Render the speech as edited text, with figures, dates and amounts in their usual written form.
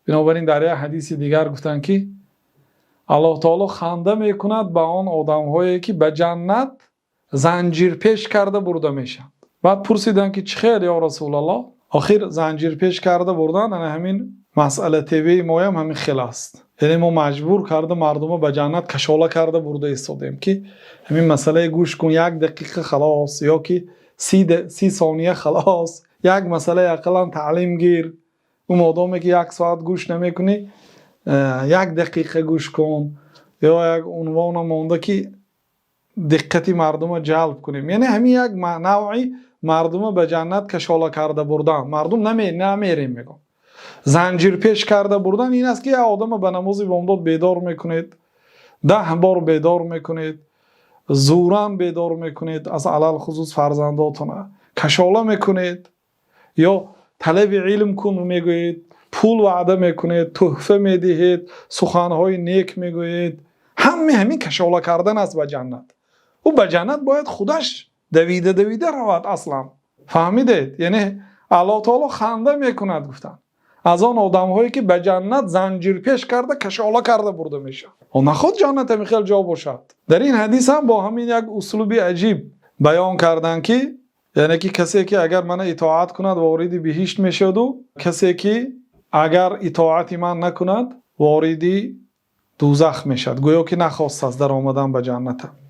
Бинобар ин дар як ҳадиси дигар гуфтанд, ки Аллоҳи таъоло ханда мекунад ба он одамҳое, ки ба ҷаннат занҷирпеш карда бурда мешаванд. Баъд пурсиданд, ки чӣ хайр, ё Расулуллоҳ? Охир занҷирпеш карда бурдан, ҳамин масъалаи ТВ мо ҳам ҳамин хел аст. Яъне мо маҷбур карда мардумро ба ҷаннат кашола карда бурда истодем, ки ҳамин масъала гӯш кун, як дақиқа халос, ё ки 30 сония халос, як масъала ақаллан таълим гир. Он одаме ки як соат гӯш намекунӣ, як дақиқа гӯш кун, ё як унвон монда, ки диққати мардумро ҷалб кунем. Яъне ҳамин як навъе мардумро ба ҷаннат кашола карда бурдан. Мардум намемирем, мегӯям. Занҷирпеш карда бурдан ин аст, ки як одамро ба намози бомдод бедор мекунед, 10 бор бедор мекунед, зӯран бедор мекунед, аз алалхусус фарзандонатонро кашола мекунед, ё талаби илм кун мегӯед, пул ваъда мекунед, туҳфа медиҳед, суханҳои нек мегӯед. Ҳама ҳамин кашола кардан аст ба ҷаннат. Ӯ ба ҷаннат бояд худаш давида давида равад асло. Фаҳмидед? Яъне Аллоҳи таъоло ханда мекунад, гуфтанд, аз он одамҳое ки ба ҷаннат занҷирпеш карда кашола карда бурда мешаванд. Ӯ нахоҳад ҷаннат ҳамин хел ҷо бошад. Дар ин ҳадис ҳам бо ҳамин як услуби аҷиб баён карданд, ки яъне ки касе ки агар маро итоат кунад, вориди биҳишт мешавад ва касе ки агар итоати ман накунад, вориди дӯзах мешавад. Гӯё ки нахостааст дар омадан ба ҷаннат.